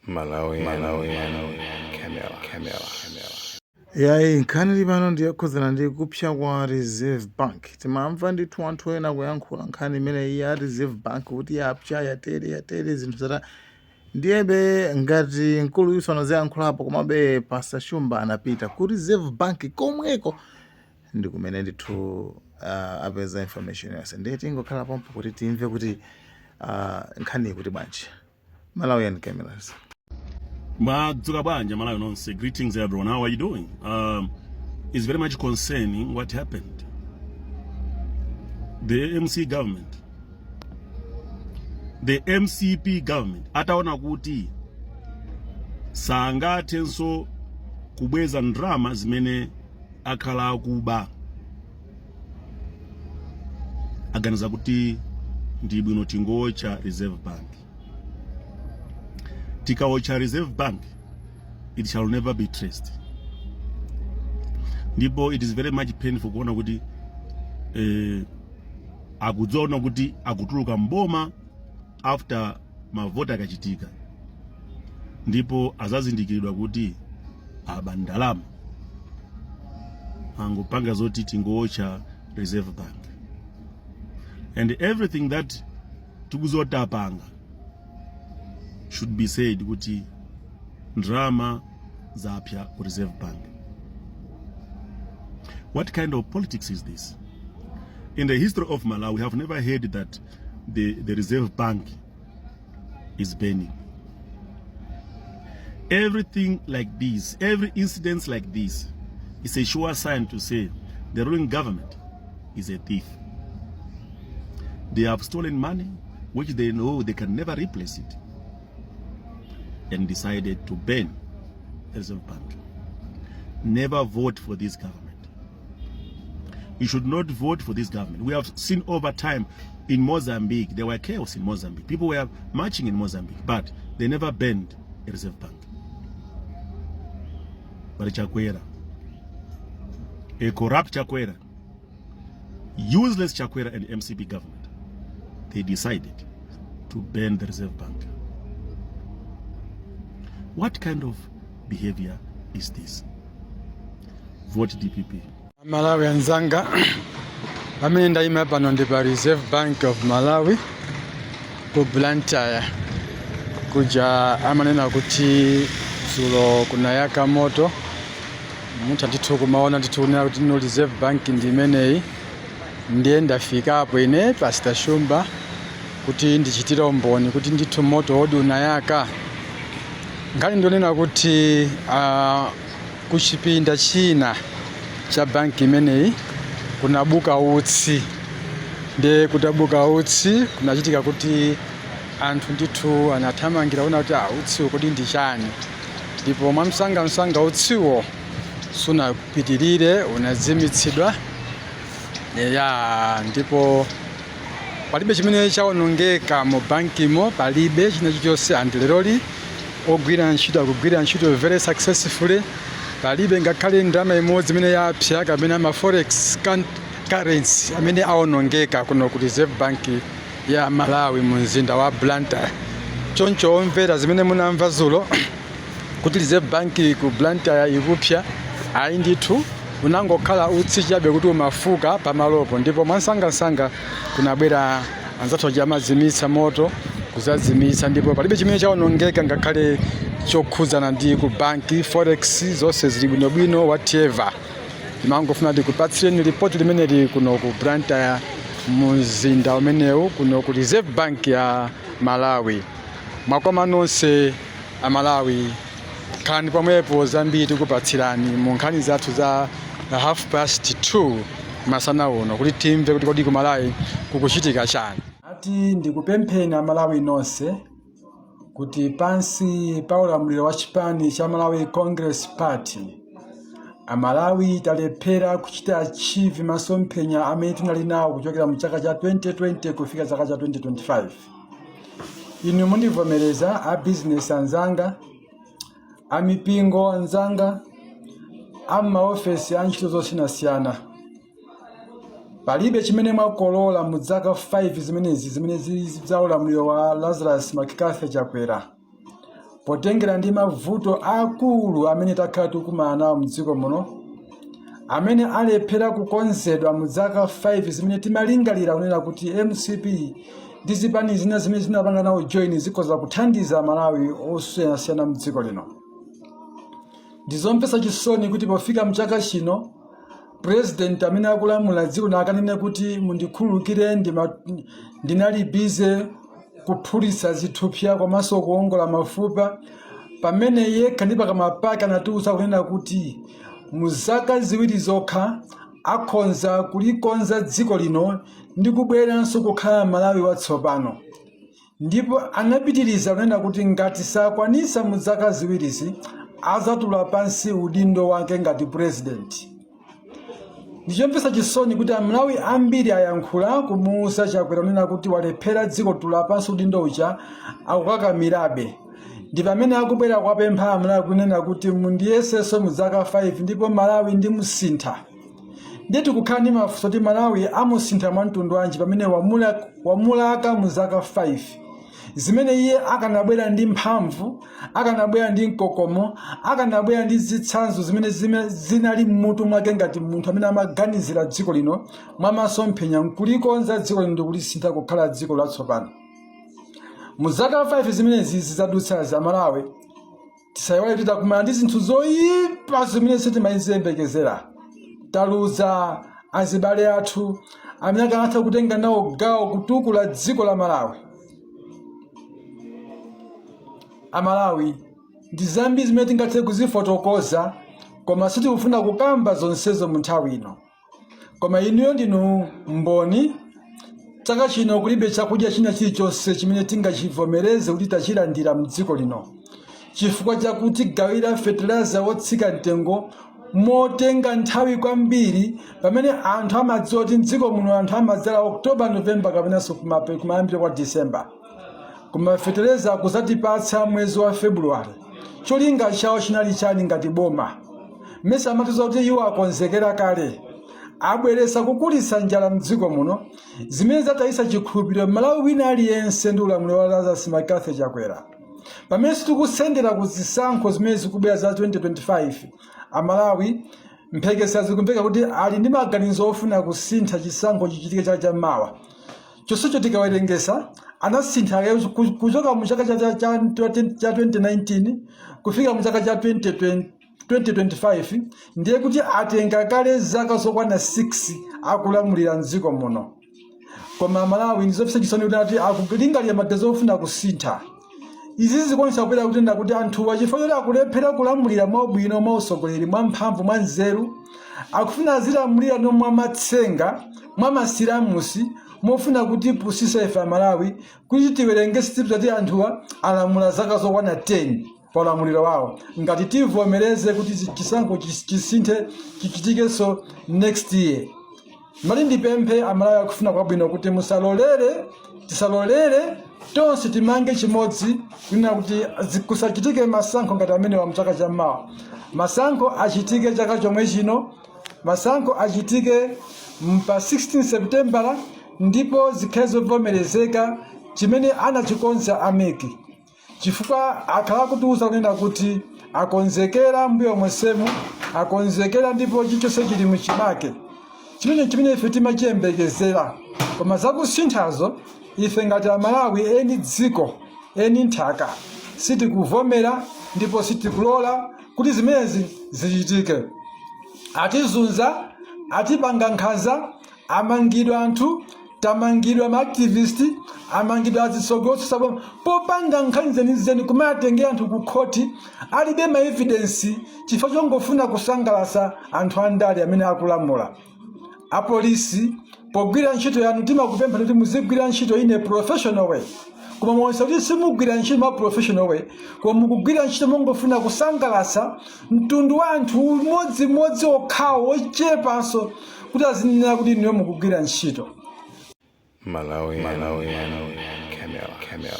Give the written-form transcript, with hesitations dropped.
Malawi, Malawi, Camera, Camera, Camera. Yayi, nkhani ili pano ndiyokhudzana ndi kupsa kwa Reserve Bank. Timamva ndithu anthu ena kuyankhula nkhani imeneyi ya Reserve Bank kuti yapsa, yatere yatere, zinthu zata. Ndiyebe ngati mkulu yuso anaziyankhulapo, komabe Pastor Shumba anapita ku Reserve Bank komweko ndi kumene ndithu apeza information yonse. Ndiye tingokhala pompo kuti timve kuti nkhani kuti bwanji. Malawian Cameras. Mwadzuka bwanji Malawi nonse. Greetings everyone. How are you doing? It's very much concerning what happened. The MC government, the MCP government ataona kuti sangathenso kubweza ndalama zimene akhala akuba, aganiza kuti ndi bwino tingootcha Reserve Bank. Tikaotcha Reserve Bank, it shall never be traced. Ndipo it is very much painful kuona kuti akudziona kuti akutuluka mboma after mavoti akachitika, ndipo azazindikiridwa kuti aba ndalama, angopanga zoti tingootcha Reserve Bank and everything that tikuziwa apanga should be said kuti ndalama zapya ku Reserve Bank. What kind of politics is this? In the history of Malawi, we have never heard that the Reserve Bank is burning. Everything like this, every incident like this is a sure sign to say the ruling government is a thief. They have stolen money which they know they can never replace it and decided to burn the Reserve Bank. Never vote for this government. You should not vote for this government. We have seen over time in Mozambique, there were chaos in Mozambique. People were marching in Mozambique, but they never burned a Reserve Bank. But Chakwera, a corrupt Chakwera, useless Chakwera and MCP government, they decided to burn the Reserve Bank. What kind of behavior is this? Vote DPP. Malawi anzanga, pamene ndayima pano ndi pa Reserve Bank of Malawi ku Blantyre. Kuja amanena kuti dzulo kunayaka moto. Mutha ndithu kumaona ndithu kunena kuti no, Reserve Bank ndi imeneyi. Ndiye ndafikapo ine Pastor Shumba kuti ndichitire umboni kuti ndithu moto wodi unayaka. Nkhani ndionena kuti kuchipinda china cha banki imeneyi kunabuka utsi. Ndiye kutabuka utsi kunachitika kuti anthu ndithu anathamangira kuona kuti utsiwo kodi ndi chani, ndipo mwamsangamsanga utsiwo sunapitirire, unazimitsidwa. Ya, ndipo palibe chimene chawonongeka mu bankimo, palibe china chilichonse. And leroli ogwira ntchito akugwira ntchito very successfully. Palibe ngakhale ndalama imodzi imene yapsa kapena ma forex currency amene awonongeka kuno ku Reserve Bank ya Malawi mu mzinda wa Blantyre. Choncho omvera, zimene munamva dzulo kuti Reserve Bank ku Blantyre ikupsa, ayi ndithu, unangokhala utsi chabe kuti umafuka pamalopo, ndipo mwansangasanga kunabwera anzathu aja amazimitsa moto kuzazimitsa, ndipo palibe chimene chawonongeka ngakhale chokhudzana ndi ku banki. Forex zonse zili bwinobwino, whatever. Timangofuna tikupatsireni ripoti limeneli kuno ku Blantyre, mzinda umenewu, kuno ku Reserve Bank ya Malawi. Mwakoma nonse Amalawi, khalani pomwepo, zambiri tikupatsirani mu nkhani zathu za 2:30 masana uno kuti timve kuti kodi ku Malawi kukuchitika chani. Ati ndikupempheni Amalawi nonse kuti pansi pa ulamuliro wa chipani cha Malawi Congress Party, Amalawi talephera kuchita achieve masomphenya amene tinali nawo kuchokera mu chaka cha 2020 kufika chaka cha 2025. Inu mundivomereza, a business anzanga, amipingo anzanga, a maofesi a ntchito zosiyanasiyana, palibe chimene mwakolola mu zaka 5 zimenezi zimene zili za ulamuliro wa Lazarus McCarthy Chakwera. Potengera ndi mavuto akulu amene takhala tikumana nawo mdziko muno, amene alephera kukonzedwa mu zaka 5 zimene timalingalira kunena kuti MCP ndi zipani zina zimene zinapanga nawo join zikhoza kuthandiza Malawi osiyanasiyana mdziko lino. Ndizomvetsa chisoni kuti pofika mchaka chino, President amene akulamula dziko lino akanene kuti, "Mundikhululukire, ndinali busy kuphulitsa zithupsa komanso kuongola mafupa," pamene yekha ndi pakamwa pake anatiuza kunena kuti mu zaka 2 zokha akhonza kulikonza dziko lino ndi kubweranso kukhala Malawi watsopano. Ndipo anapitiriza kunena kuti ngati sakwanisa mu zaka ziwirizi, azatula pansi udindo wake ngati president. Ndichomvetsa chisoni kuti Amalawi ambiri ayankhula kumuuza Chakwera kunena kuti walephera dziko, tula pansi udindo uja, akukakamirabe. Ndi pamene akubwera kuwapempha Amalawi kunena kuti, "Mundiyesenso mu zaka 5 ndipo Malawi ndimusintha." Ndiye tikukhala ndi mafunso kuti Malawi amusintha mwa mtundu wanji pamene wamulaka mu zaka 5 zimene iye akanabwera ndi mphamvu, akanabwera ndi mkokomo, akanabwera ndi zitsanzo zimene zinali mmutu mwake ngati munthu amene amaganizira dziko lino mwamasomphenya nkulikonza dziko lino ndikulisintha kukhala dziko latsopano. Mu zaka 5 zimenezi zizadutsazi, Amalawi, tisayiwale kuti takumana ndi zinthu zoyipa zimene sitimaziyembekezera. Taluza azibale athu amene akanatha kutenga nawo gawo kutukula dziko la Malawi. Amalawi, ndi zambiri zimene tingathe kuzifotokoza, koma sitikufuna kukamba zonsezo mu nthawi ino. Koma inuyo ndinu mboni. Chaka chino kulibe chakudya china chilichonse chimene tingachivomereze kuti tachilandira mdziko lino, chifukwa chakuti gawira fetereza wotsika mtengo motenga nthawi kwambiri, pamene anthu amadziwa kuti mdziko muno anthu amadzala October, November kapenanso kumayambiro kwa December, koma fetereza kuzatipatsa mwezi wa February. Cholinga chawo chinali chani ngati boma? Mmese amatiuza kuti iwo akonzekera kale? Abweresa kukulitsa njala mdziko muno, zimene zatayisa chikhulupiriro Malawi wina aliyense ndi ulamuliro wa Lazarus McCarthy Chakwera. Pamene sitikusendera ku zisankho zimene zikubwera za 2025, Amalawi, mphekesera zikumveka kuti ali ndi maganizo ofuna kusintha chisankho chichitike chaka chammawa. Chonsecho tikawerengesa, anasintha kuchoka mu chaka cha 2019 kufika mu chaka cha 2020 2025, ndiye kuti atenga kale zaka zokwana 6 akulamulira mdziko muno. Koma Malawi, ndizomvetsa chisoni kuti ati akulingalira maganizo ofuna kusintha. Izi zikuonetsa kupera kutenda kuti anthuwa, chifukwa choti akulephera kulamulira mwaubwino, mwa usogoleri, mwa mphamvu, mwa nzeru, akufuna azilamulira no mwa matsenga, mwa masilamusi, mofuna kuti pusisa ife Amalawi kuti tiwerenge sitipza kuti anthuwa alamula zaka zokwana 10 pa ulamuliro wawo. Ngati tivomereze kuti chisankho chisinthe, chichitikenso next year, mali ndipemphe Amalawi akufuna kwabwino kuti musalolere, tisalolere, tonse timange chimodzi kunena kuti kusachitike masankho ngati amenewa mchaka chammawa. Masankho achitike chaka chomwe chino. Masankho achitike pa 16 Septembala ndipo zikhale zovomerezeka chimene anachikonza a MEC, chifukwa akhala akutiuza kunena kuti akonzekera mbuyo monsemu, akonzekera ndipo chilichonse chili muchimake chimene ife timachiyembekezera. Koma zakusinthazo, ife ngati Amalawi eni dziko, eni nthaka, sitikuvomera ndipo sitikulola kuti zimenezi zichitike. Atizunza, atipanga nkhanza, amangidwa anthu, tamangidwa ma activist, amangidwa azitsogolo otsutsa popanga nkhani zenizeni, kumatengera anthu ku khoti alibe ma evidence, chifukwa chongofuna kusangalatsa anthu andale amene akulamula. Apolisi, pogwira ntchito yanu, timakupempha kuti muzigwira ntchito in a professional way, koma muonesa kuti simugwira ntchito mwa professional way, koma mukugwira ntchito mongofuna kusangalatsa mtundu wa anthu umodzimodzi okhawo ochepanso kuti azinena kuti inuyo mukugwira ntchito. Malawi, Malawi, Camera, Camera.